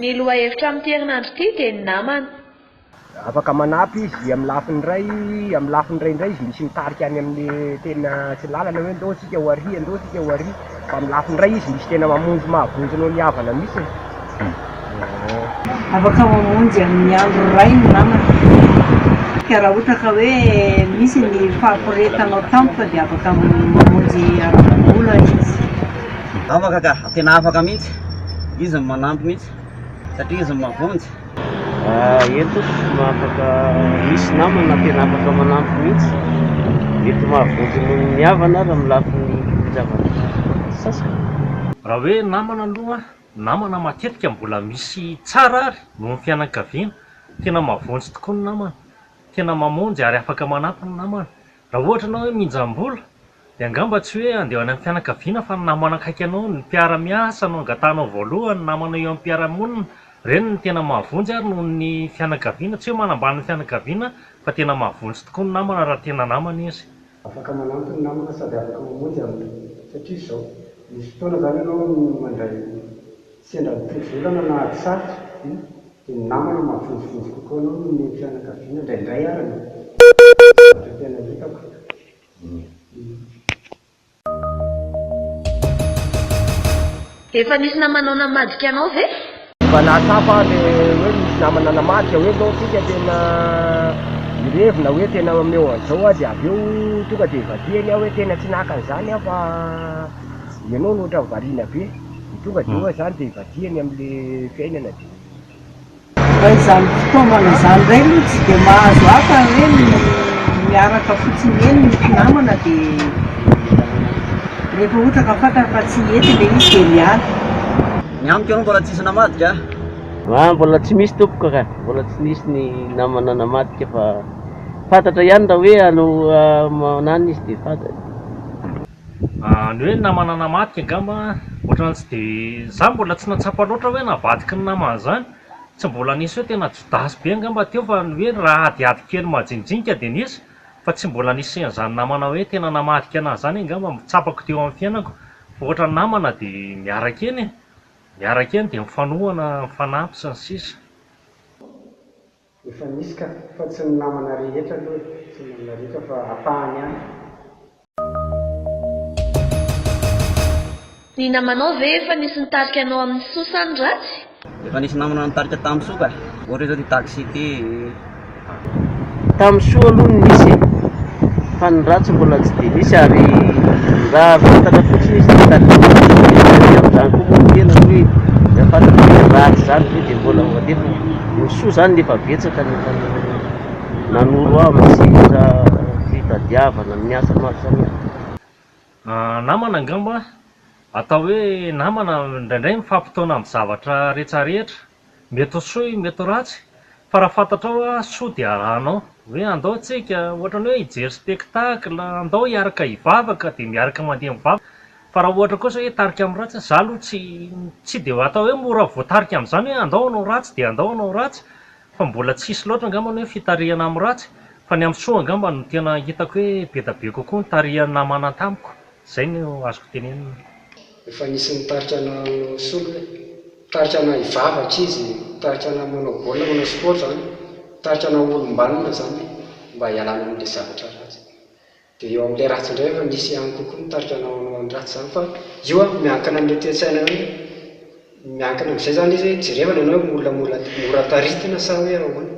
Ny lohahevitra amin'ity herinandro ity dia ny namana. Afaka manampy izy amin'ny lafiny iray, amin'ny lafiny iray indray izy misy mitarika any amin'ny tena tsy lalana hoe ndao tsika ho ary, ndao tsika ho ary, fa amin'ny lafiny iray izy misy tena mamonjy mahavonjy noho ny havana mihitsy e. Afaka mamonjy amin'ny andro iray ny namana. Ka raha ohatra ka hoe misy ny fahaporetanao tampoka dia afaka mamonjy ara-bola izy. Afaka ka, tena afaka mihitsy, izy no manampy mihitsy satria izy no mahavonjy. Eto afaka misy namana tena afaka manampy mihitsy, mety mahavonjy noho ny havana ary amin'ny lafiny zavatra sasany. Raha hoe namana aloha, namana matetika mbola misy tsara ary noho ny fianakaviana, tena mahavonjy tokoa ny namana, tena mamonjy ary afaka manampy ny namana. Raha ohatra ianao hoe minjam-bola dia angamba tsy hoe handeha any amin'ny fianakaviana fa ny namana akaiky anao, ny mpiara-miasa no angatahanao voalohany, ny namana eo amin'ny mpiara-monina, ireny no tena mahavonjy ary noho ny fianakaviana, tsy hoe manambany ny fianakaviana fa tena mahavonjy tokoa ny namana raha tena namana izy. Afaka manampy ny namana sady afaka mamonjy aminy satria izao, misy fotoana izany ianao mandray sendra mitovy olana na ady sarotra dia ny namana mahavonjivonjy kokoa anao noho ny fianakaviana indraindray ary ny zavatra tena hitako. Efa nisy namanao namadika anao ve? Mba nahatsapa aho le hoe nisy namana namadika hoe ndao tsika tena mirevy na hoe tena omeo an'izao aho dia avy eo tonga dia vadiany aho hoe tena tsy naka an'izany aho fa ianao no ohatran'ny variana be dia tonga dia hoe zany dia vadiany amin'le fiainana dia Fa izany fitaovana izany indray aloha tsy dia mahazo ahy fa hoe miaraka fotsiny eny ny mpinamana dia rehefa ohatra ka fantany fa tsy hety ilay izy dia miala. Ny amiko aloha mbola tsisy namadika a! Ah, mbola tsy misy tompoko ka, mbola tsy nisy ny namana namadika fa fantatra ihany raha hoe hanao mananona izy dia fantatra. Ny hoe namana namadika angamba ohatran'ny tsy dia, za mbola tsy nahatsapa loatra hoe navadiky ny namana izany, tsy mbola nisy hoe tena jodasy be angamba teo fa ny hoe raha adiady kely majinijinika dia nisy fa tsy mbola nisy an'izany namana hoe tena namadika an'ahy izany angamba tsapako teo amin'ny fiainako fa ohatran'ny namana dia miaraka eny e, miaraka eny dia mifanohana, mifanampy sy ny sisa. Efa nisy ka, fa tsy ny namana rehetra aloha e, tsy ny namana rehetra fa ampahany ihany. Ny namanao ve efa nisy nitarika anao amin'ny soa sa ny ratsy? Efa nisy namana nitarika tamin'ny soa ka, ohatra hoe zao ity taxi ity. Tamin'ny soa aloha no nisy e, fa ny ratsy mbola tsy dia nisy ary raha fantatra fotsiny izy dia tady amin'izany koa moa ny tena hoe raha fantatra hoe ratsy izany ve dia mbola ho alefa. Ny soa izany efa betsaka no efa nanoro ahy amin'ny sehatra fitadiavana, amin'ny asa maro samihafa. Namana angamba atao hoe namana indraindray mifampitaona amin'ny zavatra rehetrarehetra Mety ho soa io mety ho ratsy fa raha fantatrao hoa soa dia arahanao hoe andao tsika ohatrany hoe hijery spectacle, andao hiaraka hivavaka dia miaraka mandeha mivavaka fa raha ohatra kosa hoe hitarika amin'ny ratsy, za aloha tsy tsy dia atao hoe mora voatarika amin'izany hoe andao hanao ratsy dia andao hanao ratsy fa mbola tsisy loatra angamba ny hoe fitarihana amin'ny ratsy fa ny amin'ny soa angamba no tena hitako hoe be da be kokoa ny tarihan'ny namana tamiko, izay no azoko tenenina. Efa nisy nitarika anao solo ve? Mitarika anah hivavaka izy, mitarika anah manao baolina, manao sport zany, mitarika anah ho olom-banona zany mba hialana amin'ilay zavatra ratsy. Dia eo amin'ilay ratsy indray efa misy ihany kokoa mitarika anao hanao ny ratsy zany fa io an miankina amin'ilay toe-tsaina ihany, miankina amin'izay zany izy hoe jerevana ianao hoe olona mora mora taritina sa hoe ahoana.